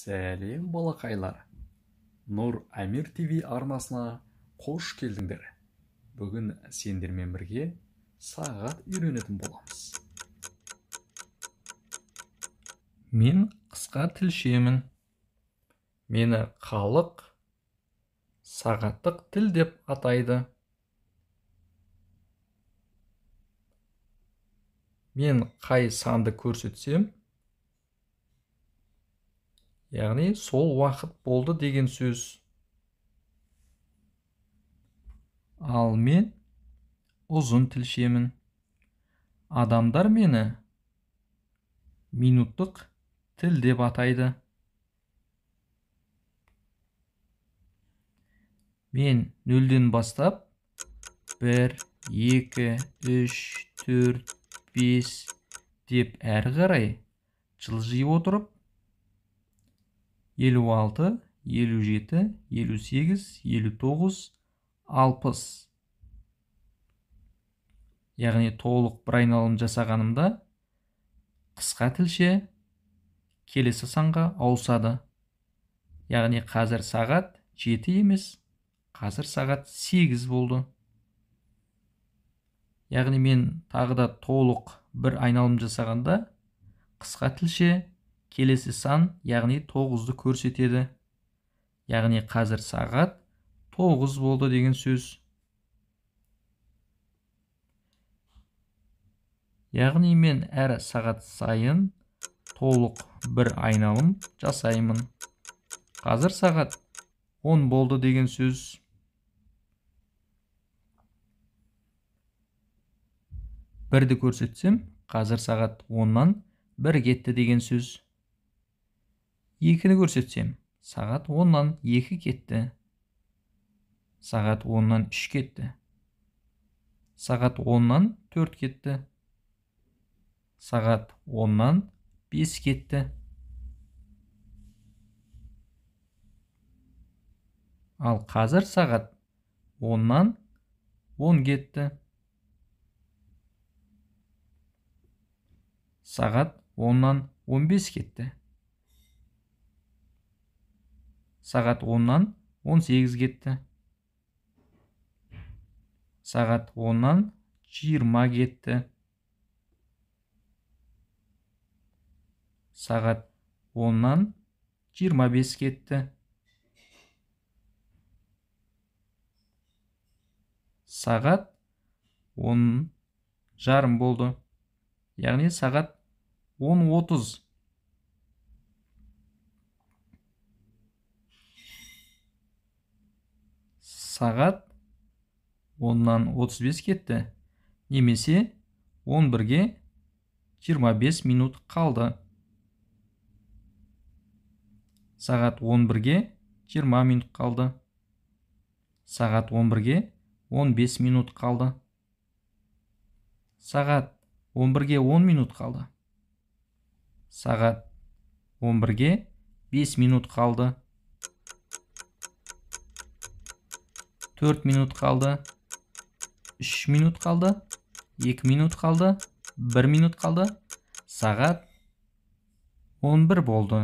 Сәлем балақайлар! Нұр Әмир ТВ арнасына қош келдіңдер. Бүгін сендермен бірге сағат үйренетін боламыз. Мен қысқа тілшемін. Мені халық сағаттық тіл деп атайды. Мен қай санды көрсетсем, яғни сол уақыт болды деген сөз. Ал мен ұзын тілшемін. Адамдар мені минуттық тіл деп атайды. Мен нөлден бастап 1, 2, 3, 4, 5 деп әрі қарай жылжи отырып 56, 57, 58, 59, 60. Яғни толық бір айналым жасағанымда қысқа тілше келесі санға ауысады. Яғни қазір сағат 7 емес, қазір сағат 8 болды. Яғни мен тағы да толық бір айналым жасағанда қысқа тілше келесі сан, яғни 9-ды көрсетеді. Яғни қазір сағат 9 болды деген сөз. Яғни мен әр сағат сайын толық бір айналым жасаймын. Қазір сағат 10 болды деген сөз. Бірді көрсетсем, қазір сағат 10-нан 1 кетті деген сөз. 2-ні көрсетсем, сағат 10-нан 2 кетті. Сағат 10-нан 3 кетті. Сағат 10-нан 4 кетті. Сағат 10-нан 5 кетті. Ал қазір сағат 10-нан 10 кетті. Сағат 10-нан 15 кетті. Сағат 10-нан 18 кетті. Сағат 10-нан 20 кетті. Сағат 10-нан 25 кетті. Сағат 10:30 болды. Яғни сағат 10:30. Сағат 10-нан 35 кетті. Немесе 11-ге 25 минут қалды. Сағат 11-ге 20 минут қалды. Сағат 11-ге 15 минут қалды. Сағат 11-ге 10 минут қалды. Сағат 11-ге 5 минут қалды. 4 минут қалды. 3 минут қалды. 2 минут қалды. 1 минут қалды. Сағат 11 болды.